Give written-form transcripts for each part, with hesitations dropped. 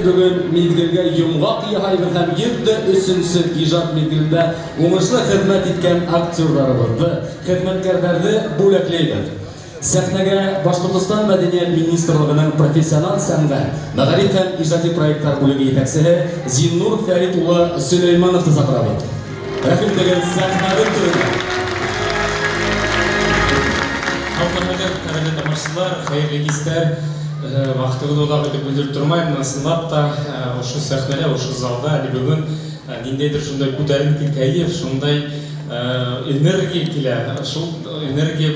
бөгөн миҙгелгә йомғаҡ яһайбыҙ һәм 103-нсө ижад миҙгелендә уңышлы хеҙмәт иткән актёрҙарыбыҙҙы, хеҙмәткәрҙәрҙе бүләкләйбеҙ. Сәхнәгә Башҡортостан Мәҙәниәт министрлығының профессиональ сәнғәт, мәғариф һәм ижади проекттар бүлеге етәксеһе Зиннур Фәрит улы Сөләймановты саҡырабыҙ. Рәхим итегеҙ сәхнәбеҙ түренә. Һаумыһығыҙ, ҡәҙерле тамашасылар, хәйерле кистәр. Ваҡытығыҙҙы оҙаҡ итеп бүлдереп тормайым, ысынлап та ошо сәхнәлә, ошо залда әле бөгөн ниндәйҙер шундай күтәренке кәйеф, шундай энергия килә. Шул энергия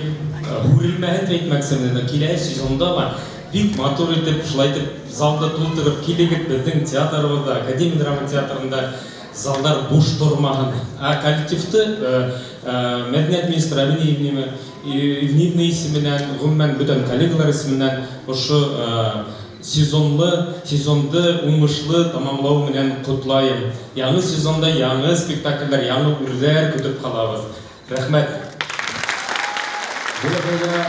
һүрелмәһен дип әйтмәксемен. Киләһе сезонда ла бик матур итеп, шулай итеп залды тултырып килегеҙ беҙҙең театрыбыҙҙа, академия драма театрында залдар буш тормаһын. Ә коллективты мәҙәниәт министры Әминә Ивнивна исеменән, ғөмүмән, бөтә коллегалар исеменән ошо сезонлы сезонды уңышлы тамамлау менән ҡотлайым. Яңы сезонда яңы спектаклдәр, яңы үрҙәр көтөп ҡалабыҙ. Рәхмәт. Бүләкләргә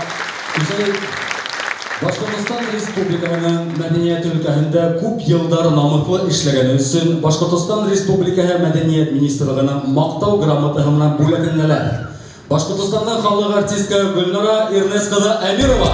күсәйек. Башҡортостан Республикаһының мәҙәниәт өлкәһендә күп йылдар намыҫлы эшләгәне өсөн Башҡортостан Республикаһы Мәҙәниәт министрлығының Маҡтау грамотаһы менән бүләкләнәләр. Башҡортостандың халыҡ артисткаһы Гөлнара Ирнес ҡыҙы Әмирова.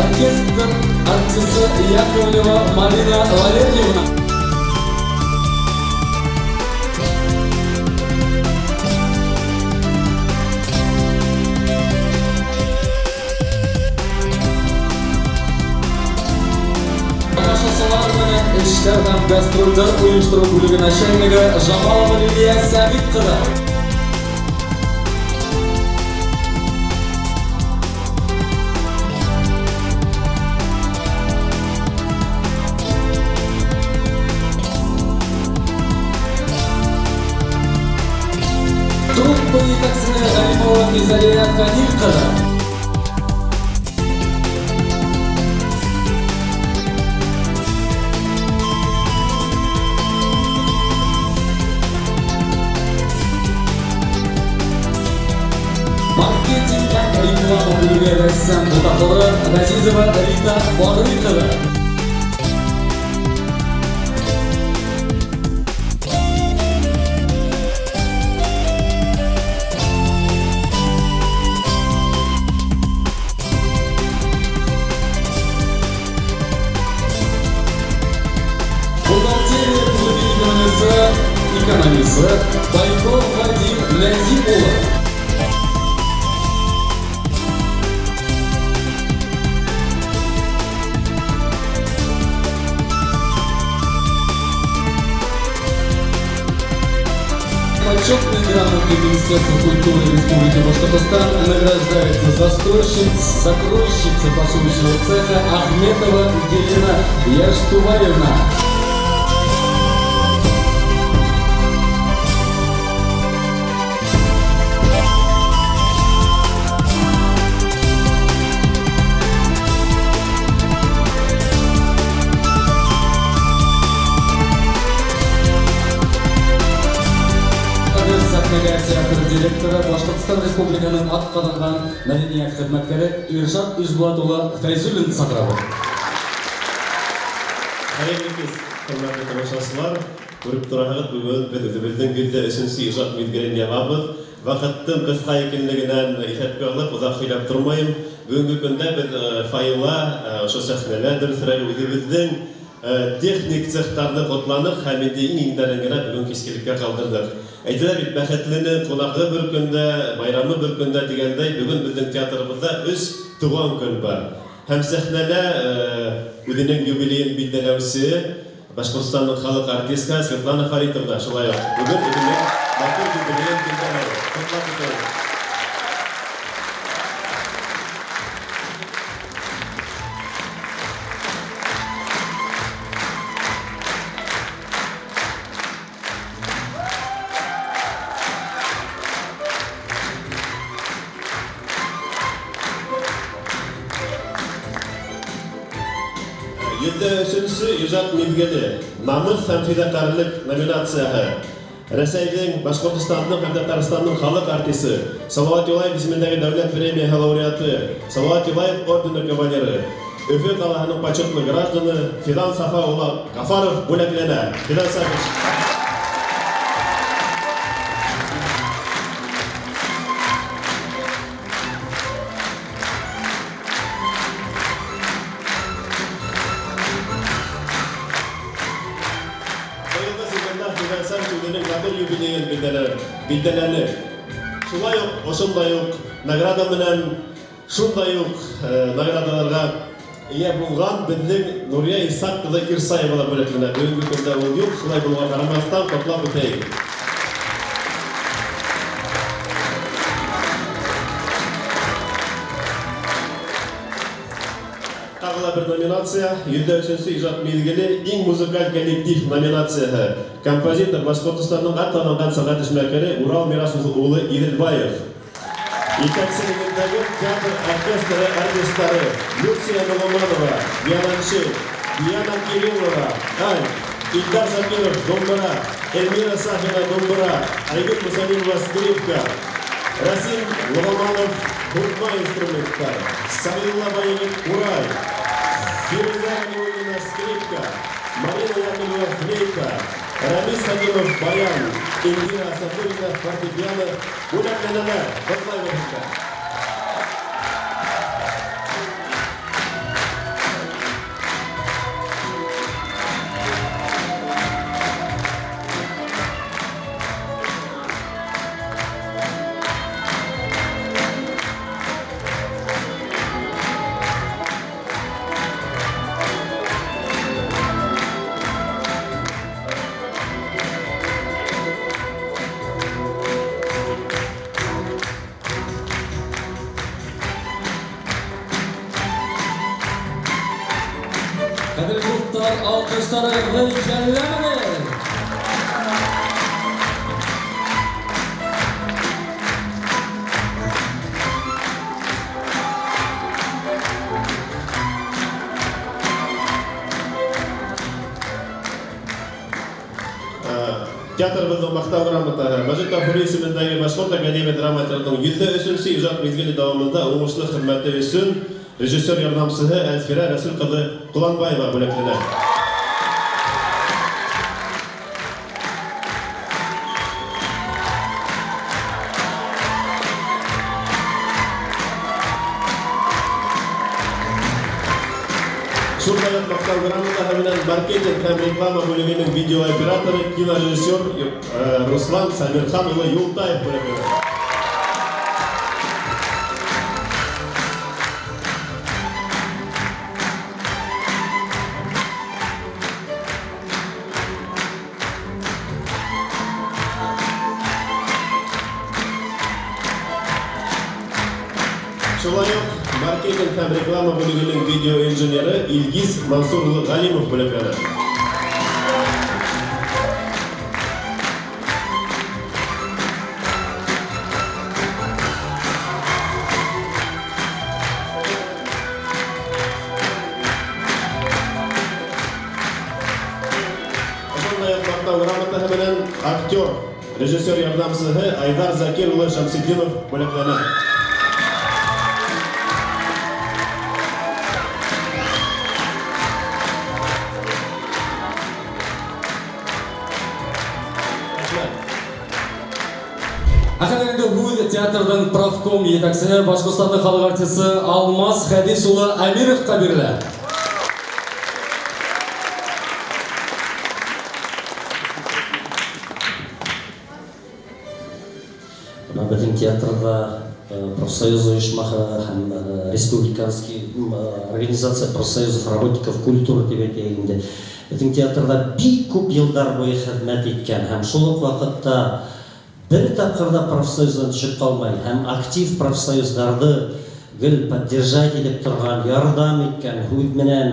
Оркестр артисы Яковлева Марина Валерьевна. Тамашасылар менән эштәр һәм гастрольдәр ойоштороу бүлеге начальнигы Жамалова Лилия Сәғит ҡыҙы. Труппа етәксеһе Ғәлимова Физалия Фәнил ҡыҙы. Маркетинг һәм реклама бүлеге рәссам бутафоры Ғәзизова Рита Барый ҡыҙы. Бухгалтерия бүлеге экономисы Байков Вадим Нәзип улы. Почетной грамотой Министерства культуры Республики Башкортостан награждается застройщица, закройщица фасующего цеха Ахметова Елена Яштуваевна. Хәҙер сәхнәгә театр директоры, Башҡортостан Республикаһының атҡаҙанған мәҙәниәт хеҙмәткәре Иршат Ишбулат улы Фәйзуллинды саҡырабыҙ. Хәйерле кис, хөрмәтле тамашасылар. Күреп тораһығыҙ, бөгөн беҙ үҙебеҙҙең 103-нсө ижад миҙгелен ябабыҙ. Ваҡыттың ҡыҫҡа икәнлегенән иҫәпкә алып, оҙаҡ һөйләп тормайым. Бөгөнгө көндә беҙ фойела, ошо сәхнәлә, дөрөҫөрәге, үҙебеҙҙең техник цехтарҙы ҡотланыҡ һәм инде иң-иңдәрен генә бөгөн кискелеккә ҡалдырҙыҡ. Әйтәләр бит, бәхетленең ҡунағы бер көндә, байрамы бер көндә тигәндәй, бөгөн беҙҙең театрыбыҙҙа өс тыуған көн бар. Һәм сәхнәлә үҙенең юбилейын билдәләүсе Башҡортостандың халыҡ артисткаһы Светлана Фаритовна шулай уҡ бөгөн үҙенең матур юбилейын билдәләй. Ҡотлап үтәбеҙ. өсөнсө ижад миҙгеле Намыҫ һәм фиҙакәрлек номинацияһы. Рәсәйҙең, Башҡортостандың һәм Татарстандың халыҡ артисы, Салауат Юлаев исемендәге дәүләт премияһы лауреаты, Салауат Юлаев ордены кавалеры, Өфө ҡалаһының почетлы гражданы Фидан Сафа улы Ғафаров бүләкләнә. Фидан Сафич. Быйылгы сезонда Фидан Сафич үҙенең матур юбилейын билдәләне. Шулай уҡ ошондай уҡ награда менән шундай уҡ наградаларға эйә булған беҙҙең Нурия Исаҡ ҡыҙы Ирсаева ла бүләкләнә. Бөгөнгө көндә ул юҡ, шулай булыуға ҡарамаҫтан, ҡотлап үтәйек. Тағы ла бер номинация, 103-нсе ижад миҙгеле иң музыкаль коллектив номинацияһы. Композитор Башҡортостандың атҡаҙанған сәнғәт эшмәкәре Урал Мирас улы Иҙелбаев. Етәкселегендәге театр оркестры артисттары Люция Нуғманова, виолончель, Диана Кириллова, альт, Илдар Закиров, домбыра, Эльмира Сафина, домбыра, Айгөл Мусалимова, скрипка, Расим Лоғманов, һуҡма инструменттар, Сағиҙулла Байегет, ҡурай, Фируза Галиуллина, скрипка, Марина Яковлева, флейта, Рамис Хакимов, баян, Индира Асафуллина, фортепиано бүләкләнәләр. Ҡотлайбыҙ һеҙҙе! Ҡәҙерле дуҫтар, алҡыштарығыҙҙы йәлләмәгеҙ! Театрыбыҙҙың маҡтау грамотаһы Мәжит Ғафури исемендәге Башҡорт академия драма театрының 103-нсе ижад миҙгеле дауамында уңышлы хеҙмәте өсөн режиссер ярҙамсыһы Әлфирә Рәсүл ҡыҙы Ҡоланбаева бүләкләнә. Шундай уҡ маҡтау грамотаһы менән маркетинг һәм реклама бүлегенең видеооператоры, кинорежиссер Руслан Самирхан улы Юлтаев бүләкләнә. Шулай уҡ маркетинг һәм реклама бүлегенең видеоинженеры Илгиз Мансур улы Ғалимов бүләкләнә. Ошондай уҡ маҡтау грамотаһы менән актер, режиссер ярҙамсыһы Айҙар Закир улы Шәмсетдинов бүләкләнә. Ә хәҙер инде һүҙ театрҙың профком етәксеһе Башҡортостандың халыҡ артисы Алмаз Хәдис улы Әмировҡа бирелә. Бына беҙҙең театрҙа профсоюз ойошмаһы һәм республиканский организация профсоюзов работников культуры тип әйтәйек инде. Беҙҙең театрҙа бик күп йылдар буйы хеҙмәт иткән һәм шул уҡ ваҡытта бер тапҡыр ҙа профсоюздан төшөп ҡалмай һәм актив профсоюздарҙы гел поддержать итеп торған, ярҙам иткән һүҙ менән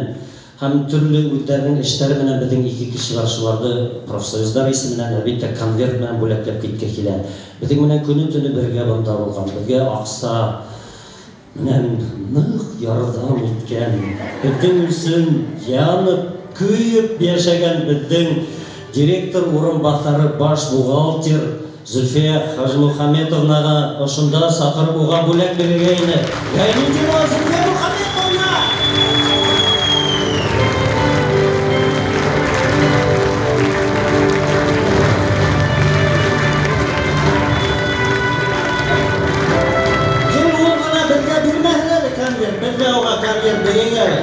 һәм төрлө үҙҙәренең эштәре менән беҙҙең ике кеше бар, шуларҙы профсоюздар исеменән әлбиттә конверт менән бүләкләп киткә килә. Беҙҙең менән көнө-төнө бергә бында булған, беҙгә аҡса менән ныҡ ярҙам иткән, беҙҙең өсөн янып, Көйөп йәшәгән беҙҙең директор урынбаҫары, баш бухгалтер Зөлфиә Хажимухаметовнаға ошонда саҡырып уға бүләк бирергә ине. Гайнетдинова Зөлфиә Мухаметовна! Кем ул ғына беҙгә бирмәһен әле конверт, беҙ ҙә уға конверт бирәйек әле.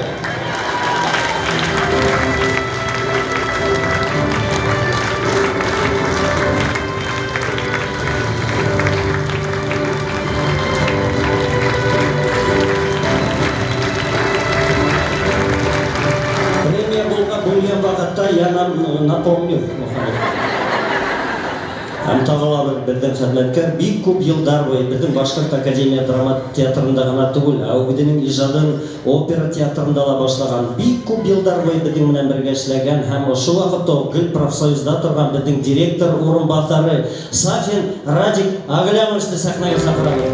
Премия булган ваҡытта я напомню, Мөхәммәт. Һәм тағы ла бер беҙҙең хеҙмәткәр бик күп йылдар буйы беҙҙең Башҡорт академия драма театрында ғына түгел, ә үҙенең ижадын опера театрында ла башлаған, бик күп йылдар буйы беҙҙең менән бергә эшләгән һәм ошо ваҡытта уҡ гел профсоюзда торған беҙҙең директор урынбаҫары Сафин Радик Аглямовичты сәхнәгә саҡырабыҙ.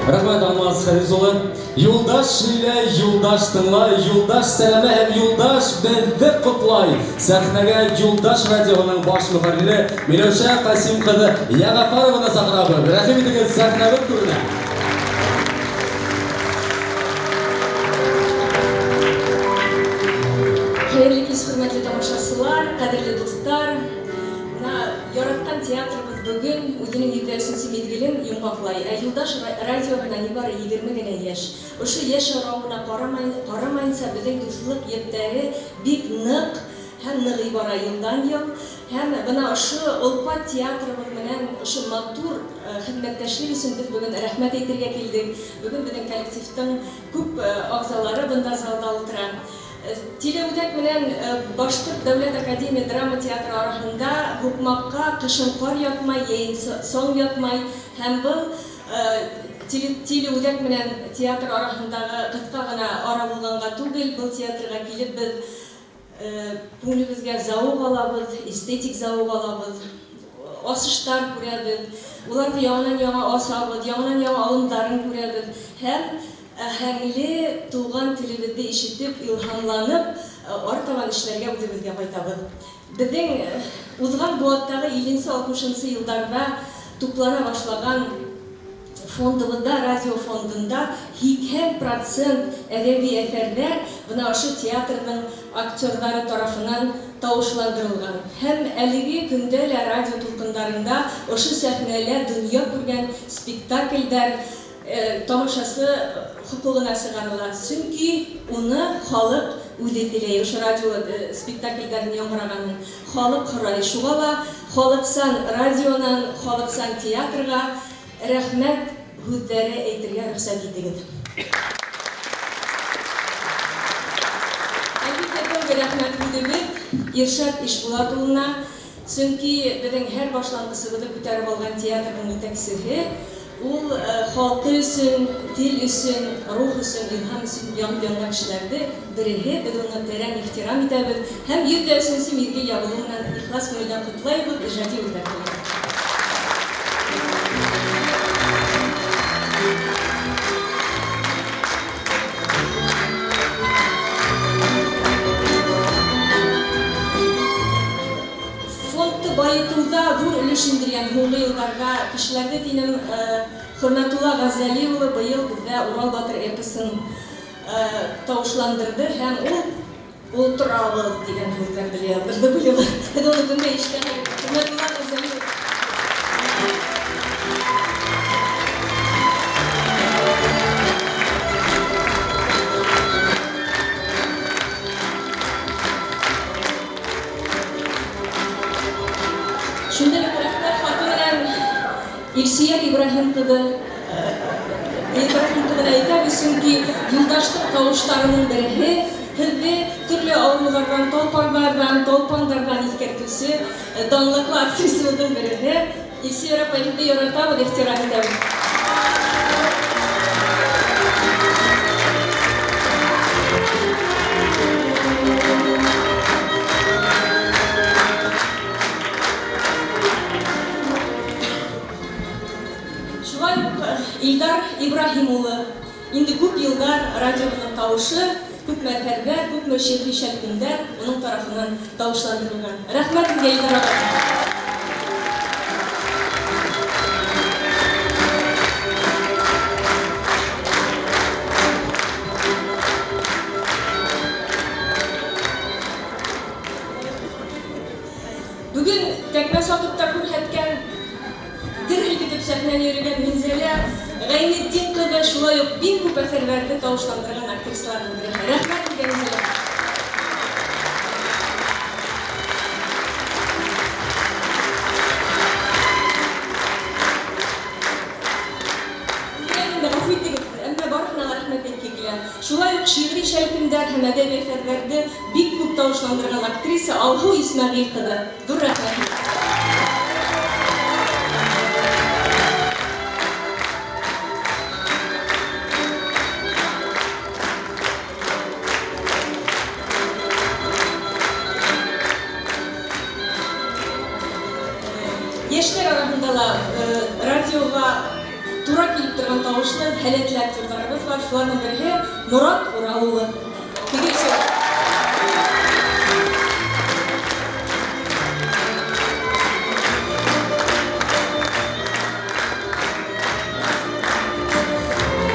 Рәхмәт, Алмаз Харис улы. Юлдаш һөйләй, юлдаш тыңлай, юлдаш сәләмә һәм юлдаш беҙҙе ҡотлай. Сәхнәгә Юлдаш радиоһының баш мөхәррире Миләүшә Ҡасим ҡыҙы Яғафарованы саҡырабыҙ. Рәхим итегеҙ, сәхнәбеҙ түренә. Хәйерле кис, хөрмәтле тамашасылар, ҡәҙерле дуҫтар. Бына яратҡан театрыбыҙ бөгөн үҙенең йөҙ өсөнсө миҙгелен йомғаҡлай. Ә Юлдаш радиоһына ни бары 20 генә йәш. Ошо йәш арауына ҡарамайынса беҙҙең дуҫлыҡ ептәре бик ныҡ һәм нығый бара йылдан йыл. Һәм бына ошо олпат театрыбыҙ менән ошо матур хеҙмәттәшлек өсөн беҙ бөгөн рәхмәт әйтергә килдек. Бөгөн беҙҙең коллективтың күп ағзалары бында залда ултыра. Телеүҙәк менән Башҡорт дәүләт академия драма театры араһында һуҡмаҡҡа ҡышын ҡар ятмай, йәйен соң ятмай. Һәм был телеүҙәк менән театр араһындағы ҡыҫҡа ғына ара булғанға түгел, был театрға килеп беҙ күңелебеҙгә зауыҡ алабыҙ, эстетик зауыҡ алабыҙ, асыштар күрәбеҙ, уларҙы яңынан-яңы асабыҙ, яңынан-яңы алымдарын күрәбеҙ һәм әһәңле туған телебеҙҙе ишетеп, илһамланып, артабан эшләргә үҙебеҙгә ҡайтабыҙ. Беҙҙең уҙған быуаттағы илленсе-алтмышынсы йылдарҙа туплана башлаған фондыбыҙҙа, радио фондында 80% әҙәби әҫәрҙәр бына ошо театрҙың актерҙары тарафынан тауышландырылған. Һәм әлеге көндә лә радио тулҡындарында ошо сәхнәлә донъя күргән спектаклдәр тамашасы хоҡуғына сығарыла. Сөнки уны халыҡ үҙе теләй, ошо радио спектаклдәрен яңғырағанын халыҡ һорай. Шуға ла халыҡсан радионан, халыҡсан театрға рәхмәт һүҙҙәре әйтергә рөхсәт итегеҙ. Әлбиттә, тәүге рәхмәт һүҙебеҙ Иршат Ишбулат улына, сөнки беҙҙең һәр башланғысыбыҙҙы күтәреп алған театрҙың етәксеһе, ул халҡы өсөн, тел өсөн, рух өсөн, илһам өсөн янып янған кешеләрҙе береһе, беҙ уны тәрән ихтирам итәбеҙ һәм йөҙ ҙә өсөнсө миҙгел ябылыу менән ихлас күңелдән ҡотлайбыҙ, ижади үрҙәк теләйбеҙ. Фондты байытыуҙа ҙур өлөш индергән һуңғы йылдарҙа кешеләрҙе тинем, Хөрмәтулла Ғәзәли улы быйыл беҙҙә Урал батыр эпосын тауышландырҙы һәм ул ултырабыҙ тигән һүҙҙәрҙе лә яҙҙырҙы быйыл. Беҙ уны көндә ишетәбеҙ. Хөрмәтулла Ғәзәли улы. Шундай уҡ рәхмәт хаты менән Илсөйәр Ибраһим Ибраһим ҡыҙына әйтәбеҙ, сөнки юлдаштың тауыштарының береһе һеҙҙе төрлө ауырыуҙарҙан, толпарҙарҙан, толпандарҙан иҫкәртеүсе данлыҡлы актрисабыҙҙың береһе. Илсөйәр апай, һеҙҙе яратабыҙ, ихтирам итәбеҙ. Инде күп йылдар радиобыҙҙың тауышы, күпме әҫәрҙәр, күпме шиғри шәлкемдәр уның тарафынан тауышландырылған. Рәхмәт һеҙгә, Илдар ағай. Бөгөн тәкмәс атып та күрһәткән, дер һелкетеп сәхнәне йөрөгән Минзәлә Ғәйнетдин ҡыҙы шулай уҡ бик күп әҫәрҙәрҙе тауышландырған актрисаларҙың береһе. Рәхмәт һеҙгә, Минзәлә. Инде ғәфү итегеҙ, әммә барыһына ла рәхмәт әйтке килә. Шулай уҡ шиғри шәлкемдәр һәм әҙәби әҫәрҙәрҙе бик күп тауышландырған актриса Алһыу Исмәғил ҡыҙы. Ҙур рәхмәт. Йәштәр араһында ла радиоға тура килеп торған тауышлы һәләтле актерҙарыбыҙ бар. Шуларҙың береһе Морат Урал улы.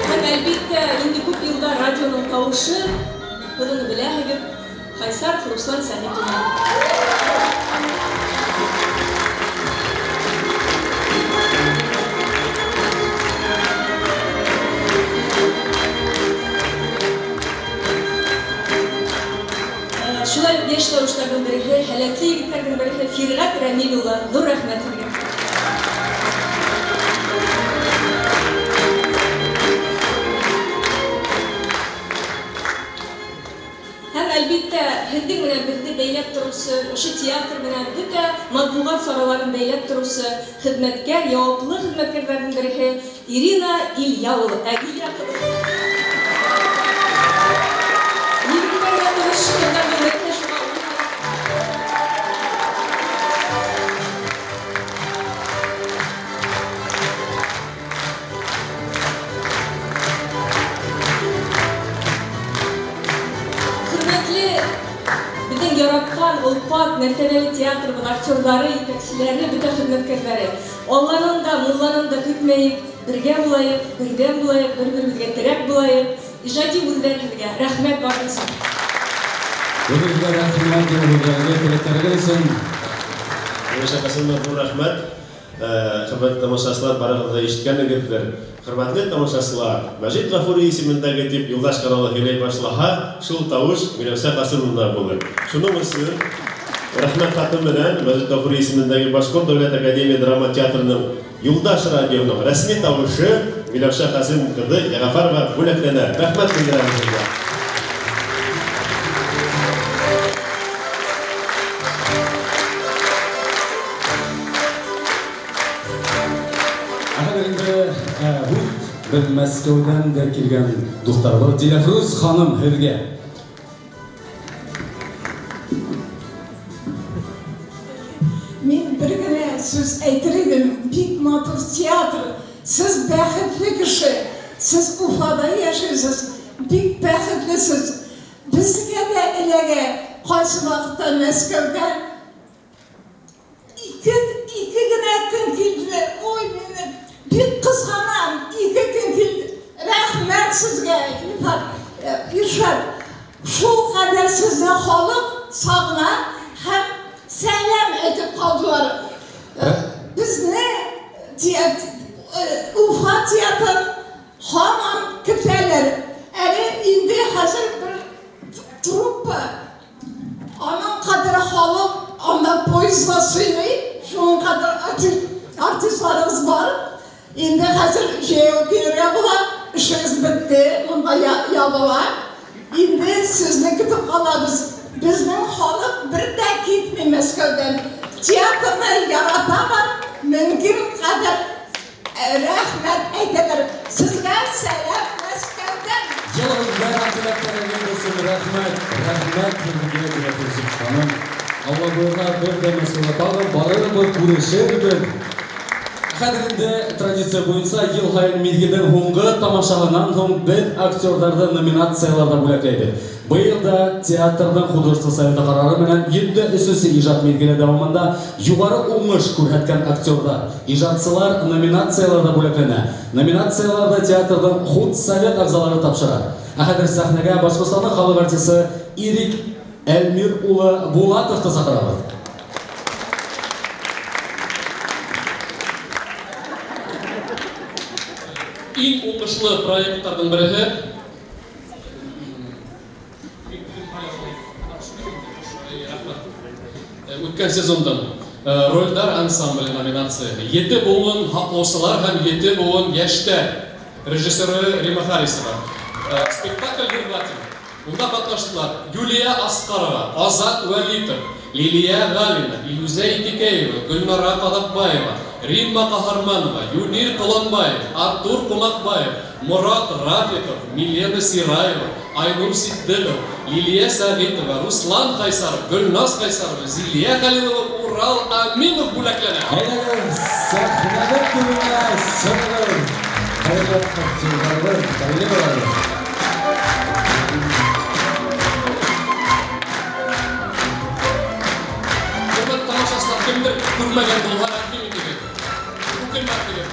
Һәм әлбиттә, инде күп йылдар радионың тауышы, һеҙ уны беләһегеҙ, Хайсаров Руслан Сәғит улы. Шулай уҡ йәш тауыштарҙың береһе, һәләтле егеттәрҙең береһе Фирғәт Рәмил улы. Ҙур рәхмәт һеҙгә. Һәм әлбиттә, һеҙҙең менән беҙҙе бәйләп тороусы, ошо театр менән бөтә матбуғат сараларын бәйләп тороусы хеҙмәткәр, яуаплы хеҙмәткәрҙәрҙең береһе Ирина Илья улы. Ә, Илья ҡыҙы. Егеттәргә тырыш ҡыҙҙарҙың береһе шуға Хөрмәтле беҙҙең яратҡан, олпат, мәртәбәле театрыбыҙ актерҙары, етәкселәре, бөтә хеҙмәткәрҙәре. Алланан да, мулланан да көтмәйек, бергә булайыҡ, берҙәм булайыҡ, бер-беребеҙгә терәк булайыҡ. Ижади үрҙәр һеҙгә. Рәхмәт барығыҙға. Үҙегеҙгә рәхмәт, үҙегеҙгә теләктәрегеҙ өсөн. Миләүшә Ҡасимовна, ҙур рәхмәт. Хөрмәтле тамашасылар, барығыҙ ҙа ишеткәнегеҙҙер. Хөрмәтле тамашасылар, Мәжит Ғафури исемендәге тип Юлдаш каналы һөйләй башлаһа, шул тауыш Миләүшә Ҡасимовна булыр. Шуның өсөн рәхмәт хаты менән Мәжит Ғафури исемендәге Башҡорт дәүләт академия драма театрының Юлдаш радионың рәсми тауышы Миләүшә Ҡасим ҡыҙы Йәғәфәрова бүләкләнә. Рәхмәт белдерәбеҙ һеҙгә. Беҙ Мәскәүҙән дә килгән дуҫтарыбыҙ Диләфрүз ханым һеҙгә. Мин бер генә сүз әйтер идем. Бик матур театр. Сез бәхетле кеше. Сез Уфада йәшәйсез. Бик бәхетлесез. Безгә дә эләгә ҡайсы ваҡытта Мәскәүгә ике генә көн килделәр. Ой, мине бик ҡыҙғанам. Ике көн килде. Рәхмәт сезгә, Илфат, Иршат. Шул ҡәҙәр сезне халыҡ сағына һәм сәләм әйтеп ҡалдылар. Безне Уфа театрын һаман көтәләр. Әле инде хәзер бер труппа. Аның ҡәҙәр халыҡ анда поездға сыймай. Шуның ҡәҙәр артистларыбыҙ бар. Инде хәзер җәяү килергә була. Эшегез бетте, монда ябыла. Инде сезне көтеп калабыз. Безнең халык бер дә китми Мәскәүдән. Театрны яраталар, мөмкин кадәр рәхмәт әйтәләр. Сезгә сәлам Мәскәүдән. Җылы теләкләрегез булсын, рәхмәт, рәхмәт сезгә, Диләфрүз ханым. Алла боерһа, бер дә Мәскәүгә тагын барырбыз, күрешербез. Хәҙер инде традиция буйынса йыл һайын миҙгелдең һуңғы тамашаһынан һуң беҙ актерҙарҙы номинацияларҙа бүләкләйбеҙ. Быйыл да театрҙың художество советы ҡарары менән 103-нсө ижад миҙгеле дауамында юғары уңыш күрһәткән актерҙар, ижадсылар номинацияларҙа бүләкләнә. Номинацияларҙы театрҙың худсовет ағзалары тапшыра. Ә хәҙер сәхнәгә Башҡортостандың халыҡ артисы Ирек Әлмир улы Булатовты саҡырабыҙ. Иң уңышлы проекттарҙың береһе үткән сезондан Ролдар ансамбле номинацияһы. Ете быуын һаҡлаусылар һәм ете быуын йәштәр. Режиссеры Рима Харисова. Спектакль Вербатим. Унда ҡатнаштылар Юлия Асҡарова, Азат Вәлитов, Лилия Ғәлина, Илүзә Итикәева, Гөлнара Ҡаҙаҡбаева, Римма Ҡаһарманова, Юнир Ҡоланбаев, Артур Ҡунаҡбаев, Морат Рафиков, Милена Сираева, Айнур Ситдиҡов, Лилиә Сәғитова, Руслан Ҡайсаров, Гөлназ Ҡайсарова, Зилиә Хәлилова, Урал Аминов бүләкләнә. Әйҙәгеҙ, сәхнәгә түренә сығығыҙ. Хәйерле актерҙарыбыҙ, коллегаларыбыҙ. Хөрмәтле тамашасылар, кемдер күрмәгән булһа, рәхим итегеҙ. Үкенмәҫһегеҙ.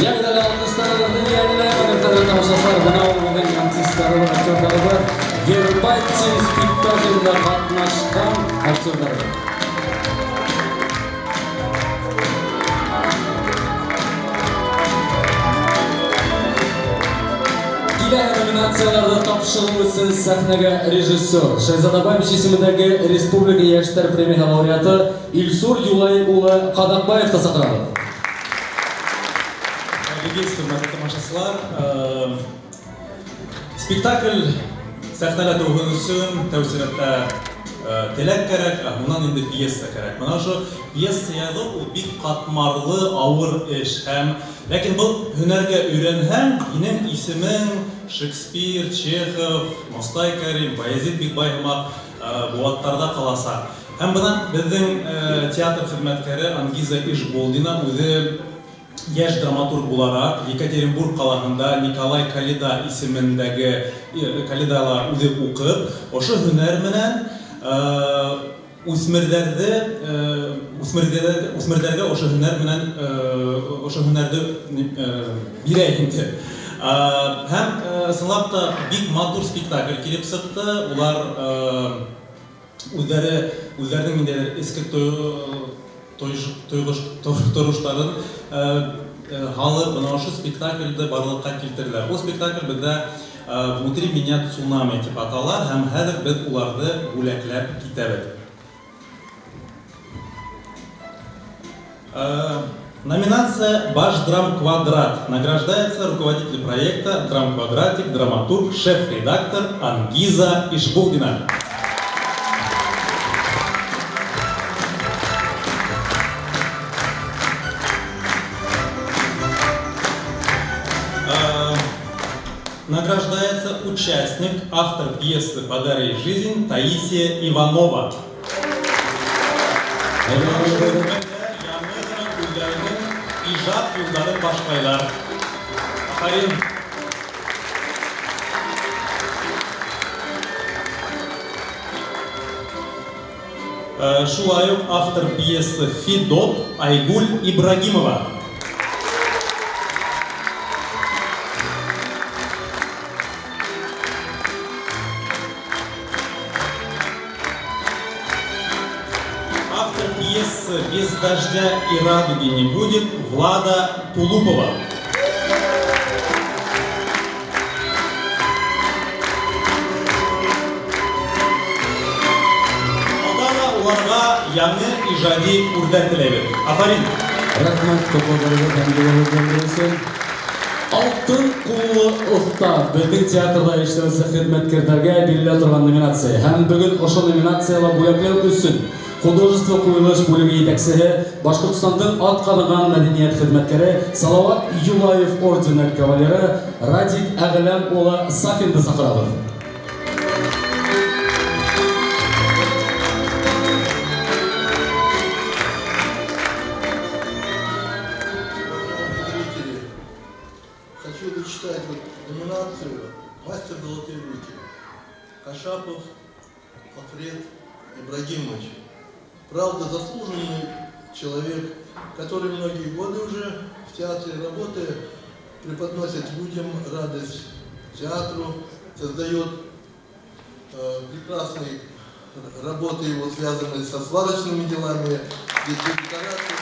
Йәгеҙ әле алҡыштарығыҙҙы йәнләгеҙ, хөрмәтле тамашасылар. Бына ул беҙҙең артистарыбыҙ, актерҙарыбыҙ. Вербатим спектаклендә ҡатнашҡан актерҙарыбыҙ. Киләһе номинацияларҙы тапшырыу өсөн сәхнәгә режиссер Шәһзада Бабич исемендәге Республика йәштәр премияһы лауреаты Илсур Юлай улы Ҡаҙаҡбаевты саҡырабыҙ. Хәйерле хөрмәтле тамашасылар. Спектакль сәхнәлә тыуһын өсөн тәү сиратта теләк кәрәк, ә һунан инде пьеса кәрәк. Бына ошо пьеса яҙыу ул бик ҡатмарлы, ауыр эш. Һәм ләкин был һөнәргә өйрәнһәң, һинең исемең Шекспир, Чехов, Мостай Кәрим, Баязит Бикбай һымаҡ быуаттарҙа ҡаласаҡ. Һәм бына беҙҙең театр хеҙмәткәре Ангиза Ишбулдина үҙе йәш драматург булараҡ Екатеринбург ҡалаһында Николай Калида исемендәге Калидала үҙе уҡып, ошо һөнәр менән үҫмерҙәргә ошо һөнәр менән ошо һөнәрҙе бирә инде. Һәм ысынлап та бик матур спектакль килеп сыҡты. Улар үҙҙәренең ниндәйҙер эске тойғоштарын һалып, бына ошо спектаклде барлыҡҡа килтерҙеләр. Ул спектакль беҙҙә Внутри меня цунами тип атала, һәм хәҙер беҙ уларҙы бүләкләп китәбеҙ. Номинация «Баш Драмквадрат» награждается руководитель проекта «Драмквадратик», драматург, шеф-редактор Ангиза Ишбулдина. Награждается участник, автор пьесы «Подари жизнь» Таисия Иванова. Ижат юлдарын башлайлар. Афарин. Шулай уҡ автор пьесы «Федот» Айгуль Ибрагимова. Автор пьесы «Без дождя и радуги не будет» Влада Тулупова. Алда уларға яңы ижади үрҙәр теләйбеҙ. Афарин! Рәхмәт ҡотлауҙарығыҙ һәм юлығыҙ өсөн. Алтын ҡуллы оҫта беҙҙең театрҙа эшләүсе хеҙмәткәрҙәргә бирелә торған номинация. Һәм бөгөн ошо номинацияла бүләкләү өсөн художество ҡуйылыш бүлеге етәксеһе Башҡортостандың атҡаҙанған мәҙәниәт хеҙмәткәре Салауат Юлаев ордены кавалеры Радик Әғләм улы Сафинды саҡырабыҙ. Правда, заслуженный человек, который многие годы уже в театре работает, преподносит людям радость театру, создает прекрасные работы его, связанные со сварочными делами, декорации.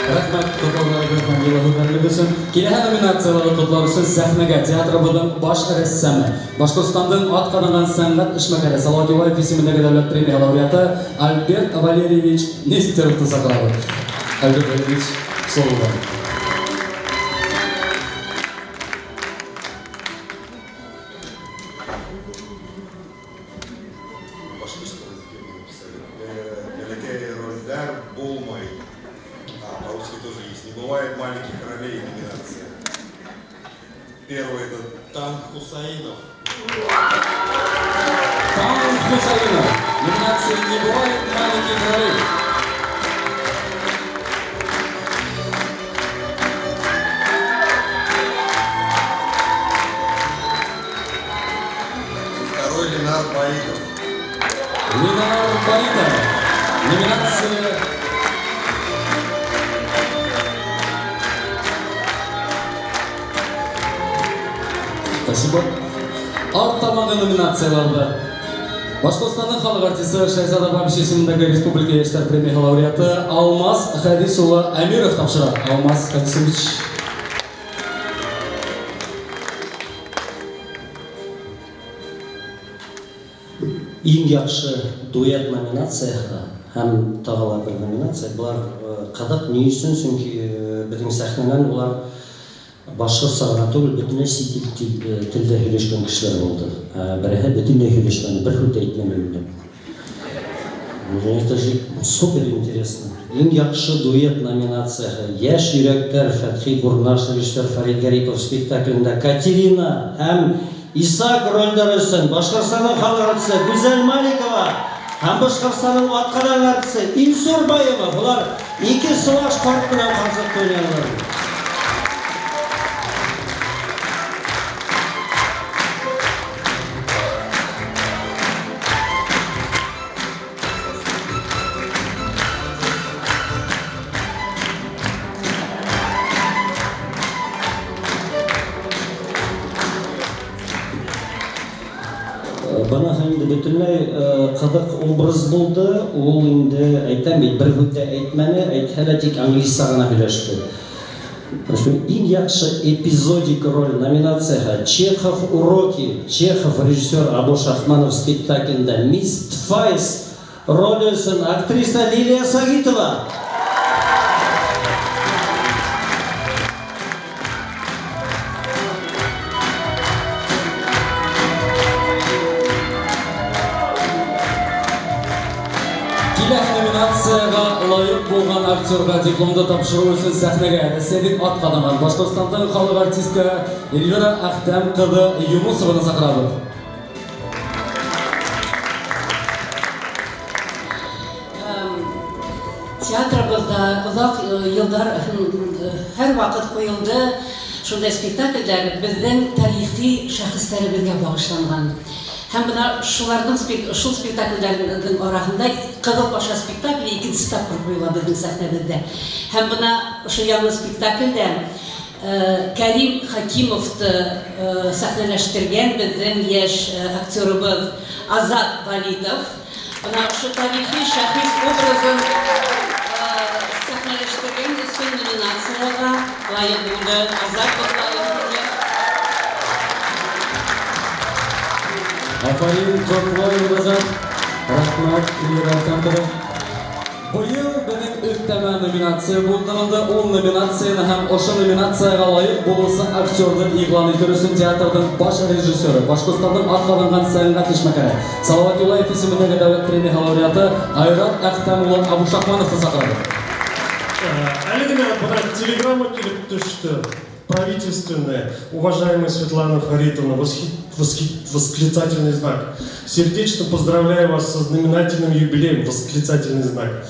Рәхмәт котлауларыгыҙ һәм йылы һүҙҙәрегеҙ өсөн. Киләһе номинацияларҙы ҡотлар өсөн сәхнәгә театрыбыҙҙың баш рәссамы, Башҡортостандың атҡаҙанған сәнғәт эшмәкәре Салауат Юлаев исемендәге дәүләт премия лауреаты Альберт Валерьевич Нестеровты саҡырабыҙ. Альберт Валерьевич, слово вам. Башҡортса языке мне написали. Бәләкәй ролдәр булмай. А, по-русски тоже есть. Не бывает маленьких ролей номинация. Первый это Танк Хусаинов. Танк Хусаинов. Номинация «Не бывает маленьких ролей». Второй Ленар Баитов. Ленар Баитов. Номинация Спасибо. Артамағы номинацияларҙы Башҡортостандың халыҡ артисы Шәһзада Бабич исемендәге Республика йәштәр премияһы лауреаты Алмаз Хәдис улы Әмиров тапшыра. Алмаз Хәдисович. Иң яҡшы дуэт номинацияһы һәм тағы ла бер номинация. Былар ҡыҙыҡ ни өсөн? Сөнки беҙҙең сәхнәнән улар башҡортса ғына түгел, бөтөнләй сит ил телдә һөйләшкән кешеләр булды. Береһе бөтөнләй һөйләшмәне, бер һүҙ ҙә әйтмәне инде. Это же супер интересно. Иң яҡшы дуэт номинацияһы Йәш йөрәктәр Фәтхи Бурнаш режиссер Фәрит Гарипов спектаклендә Катерина һәм Исаак ролдәре өсөн Башҡортостандың халыҡ артисы Гүзәл Маликова һәм Башҡортостандың атҡаҙанған артисы Илсур Баевов. Улар ике сыуаш ҡарт менән ҡарсыҡты уйнанылар. Бына инде бөтөнләй ҡыҙыҡ образ булды. Ул инде әйтәм бит, бер һүҙ ҙә әйтмәне, әйтһә лә тик англисса ғына һөйләште. Иң яҡшы эпизодик роль номинацияһы Чехов уроки. Чехов режиссер Абу Шахманов спектаклендә Мисс Тфайс роле өсөн актриса Лилия Сагитова. Номинацияға лайыҡ булған актерға дипломды тапшырыу өсөн сәхнәгә Рәсәйҙең атҡаҙанған Башҡортостандың халыҡ артистка Эльвира Әхтәм ҡыҙы Юнусованы саҡырабыҙ. Театрыбыҙҙа оҙаҡ йылдар һәр ваҡыт ҡуйылды шундай спектаклдәр беҙҙең тарихи шәхестәребеҙгә бағышланған. Һәм бына шуларҙың шул спектаклдәрҙең араһында Ҡыҙыл Паша спектакле икенсе тапҡыр ҡуйыла беҙҙең сәхнәбеҙҙә. Һәм бына ошо яңы спектаклдә Кәрим Хакимовты сәхнәләштергән беҙҙең йәш актерыбыҙ Азат Валитов. Бына ошо тарихи шәхес образын сәхнәләштергән өсөн номинацияға лайыҡ булды. Азат лайыҡ булды. Афарин, ҡотлайбыҙ, Азат. Рәхмәт, Эльвира Әхтәм ҡыҙы. Быйыл беҙҙең өҫтәмә номинация булдырылды. Ул номинацияны һәм ошо номинацияға лайыҡ булыусы актерҙы иғлан итер өсөн театрҙың баш режиссеры, Башҡортостандың атҡаҙанған сәнғәт эшмәкәре Салауат Юлаев исемендәге дәүләт премияһы лауреаты Айрат Әхтәм улы Абушахмановты саҡырабыҙ. Әле генә бына телеграмма килеп төштө. Правительственная, уважаемая Светлана Фаритовна, восклицательный знак. Сердечно поздравляю вас со знаменательным юбилеем, восклицательный знак.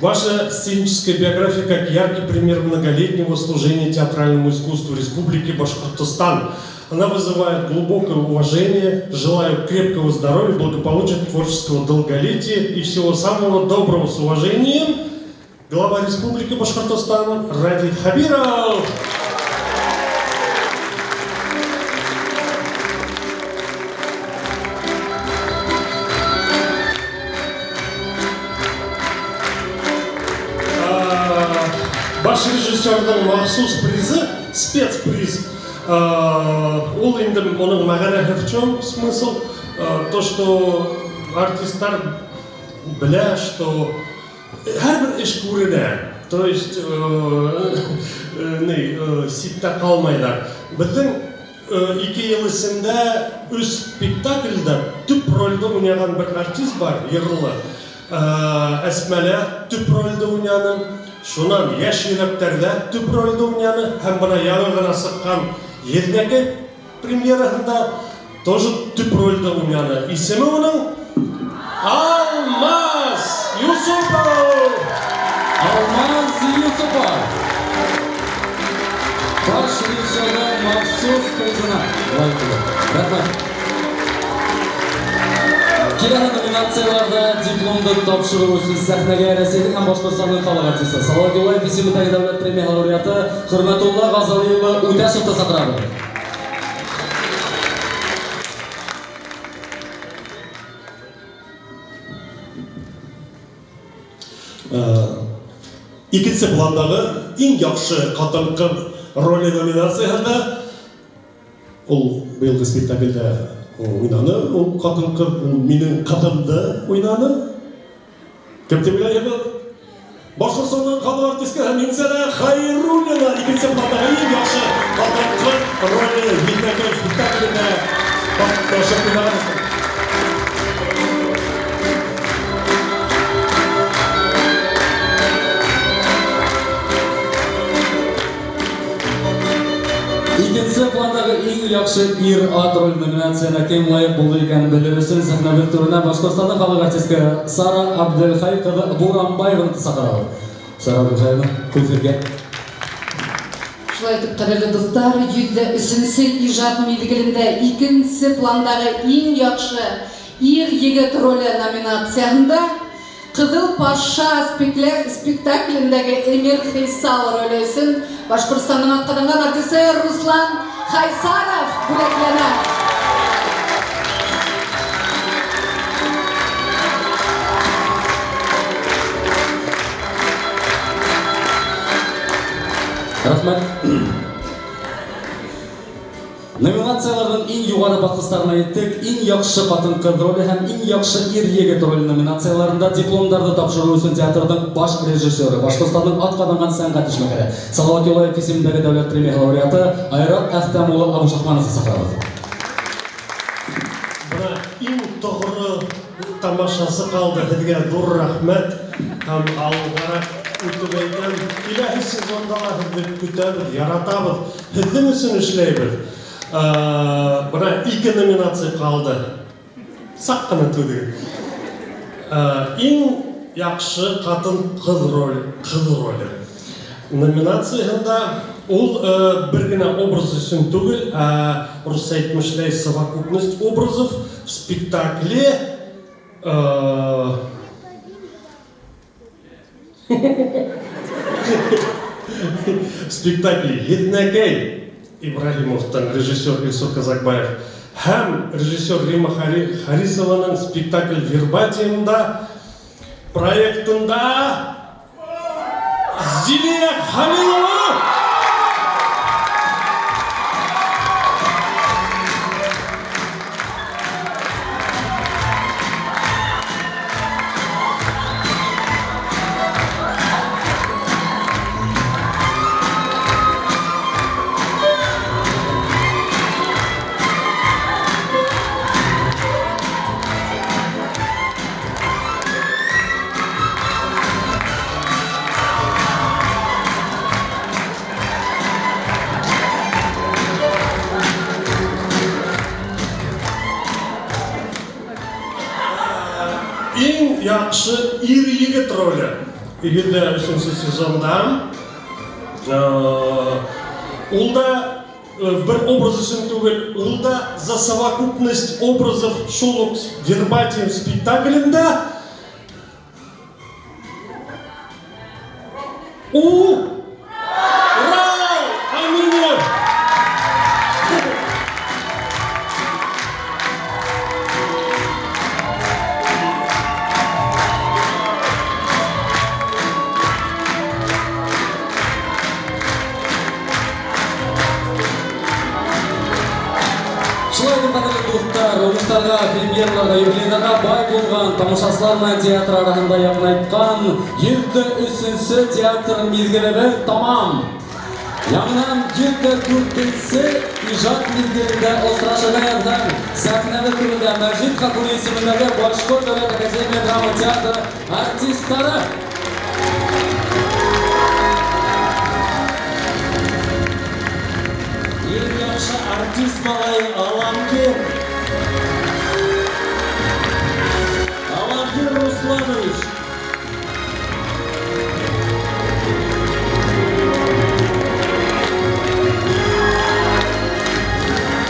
Ваша сценическая биография как яркий пример многолетнего служения театральному искусству Республики Башкортостан. Она вызывает глубокое уважение. Желаю крепкого здоровья, благополучия, творческого долголетия и всего самого доброго. С уважением, глава Республики Башкортостан Радий Хабиров. Баш режиссерҙың махсус призы, спецприз. Ул инде уның мәғәнәһе в чем смысл? То, что артисттар белә, что һәрбер эш күренә. То есть ситтә ҡалмайҙар. Беҙҙең 2 йыл эсендә өс спектакльдә төп ролде уйнаған бер артист бар, йырлы. Әсмәлә төп ролде уйнаны. Шунан йәш йөрәктәрҙә төп ролде уйнаны. Һәм бына яңы ғына сыҡҡан Еҙнәкәй премьераһында тоже төп ролде уйнаны. Исеме уның Алмаз Юсупов. Алмаз Юсупов. Баш режиссерҙың махсус призына лайыҡ булды. Рәхмәт. Киләһе номинацияларҙа дипломды тапшырыу өсөн сәхнәгә Рәсәйҙең һәм Башҡортостандың халыҡ артисы Салауат Юлаев исемендәге дәүләт премия лауреаты Хөрмәтулла Ғазали улы Үтәшевте саҡырабыҙ. Икенсе пландағы иң яҡшы ҡатын-ҡыҙ роле номинацияһында ул быйылғы спектаклдә уйнаны, ул ҡатын-ҡыҙ, ул минең ҡыҙымды уйнаны. Кем тип уйлайһығыҙ? Башҡортостандың халыҡ артисткаһы Минсәлә Хәйруллина икенсе пландағы иң яҡшы ҡатын-ҡыҙ роле Еҙнәкәй спектаклендә ҡатнашып уйнаған. Икенсе пландағы иң яҡшы ир-ат роль номинацияһына кем лайыҡ булды икәнен белер өсөн сәхнәбеҙ түренә Башҡортостандың халыҡ артисткаһы Сара Абделхай ҡыҙы Буранбаеваны саҡырабыҙ. Сара Абделхаевна, һүҙ һеҙгә. Шулай итеп, ҡәҙерле дуҫтар, 103-нсө ижад миҙгелендә икенсе пландағы иң яҡшы ир-егет роле номинацияһында Ҡыҙыл Паша спектаклендәге Эмир Фейсал роле өсөн Башҡортостандың атҡаҙанған артисы Руслан Хайсаров бүләкләнә. Рәхмәт. Номинацияларҙың иң юғары баҫҡыстарына еттек. Иң яҡшы ҡатын-ҡыҙ роле һәм иң яҡшы ир-егет роле номинацияларында дипломдарҙы тапшырыу өсөн театрҙың баш режиссеры, Башҡортостандың атҡаҙанған сәнғәт эшмәкәре Салауат Юлаев исемендәге дәүләт премияһы лауреаты Айрат Әхтәм улы Абушахмановты саҡырабыҙ. Бына иң тоғро тамашасы ҡалды. Һеҙгә ҙур рәхмәт һәм алғараҡ үтеп әйтәм, киләһе сезонда ла һеҙҙе көтәбеҙ, яратабыҙ, һеҙҙең өсөн эшләйбеҙ. Бына 2 номинация ҡалды. Саҡ ҡына түгел. Иң яҡшы ҡатын-ҡыҙ роле, ҡыҙ роле номинацияһында ул бер генә образ өсөн түгел, ә русса әйтмешләй совокупность образов в спектакле, в спектакле Еҙнәкәй Ибраһимовтың режиссер Илсур Казакбаев һәм режиссер Рима Харисованың спектакль Вербатиумда проектында Зилия Халилова. Иң яҡшы ир-егет роле. 103 сезонда. Ул да бер образ өчен түгел, ул да за совокупность образов шул ук Вербатием спектаклендә. Урал Аминев! Шулай итеп, кадерле дуҫтар, уңыштарға, премьераларға, юбилейҙарға бай булған, тамашасылар менән театр араһында яҡынайтҡан 103 театр миҙгелебеҙ тамам. Яңынан 104 ижад миҙгелендә осрашырға яҙһын. Сәхнәбеҙ түрендә Мәжит Ғафури исемендәге Башҡорт дәүләт академия драма театры артистары. Иң яҡшы артист малай Аламгир. Аламгир Русланович.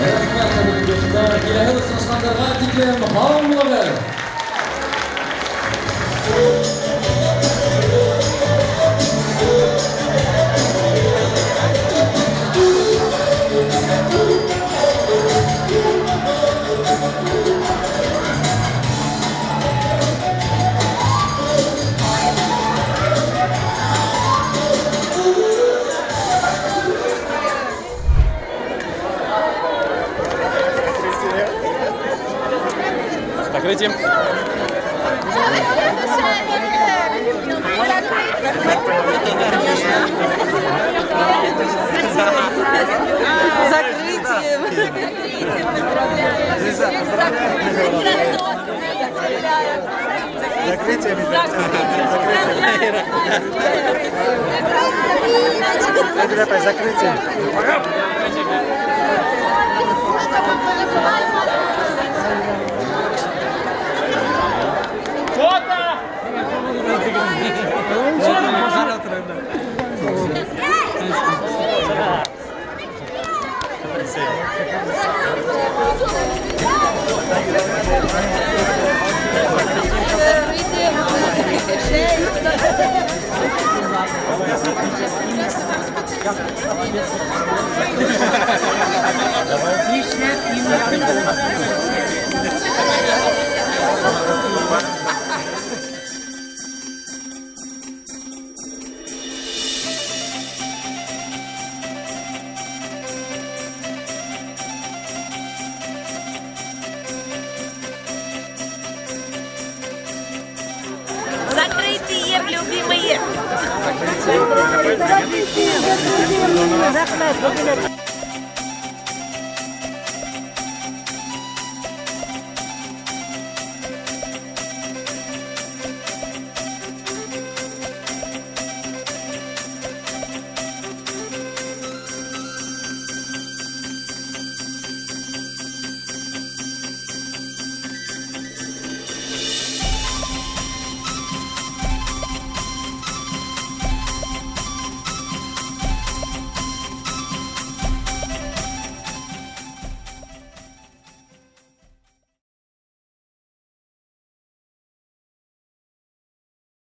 Рәхмәт, хөрмәтле дуҫтар. Киләһе осрашҡандарға тиклем һау булығыҙ. Закрытием. Закрытием. Закрытием. Закрытием. Закрытием. Фото! Закрытие, любимые. Закрытие.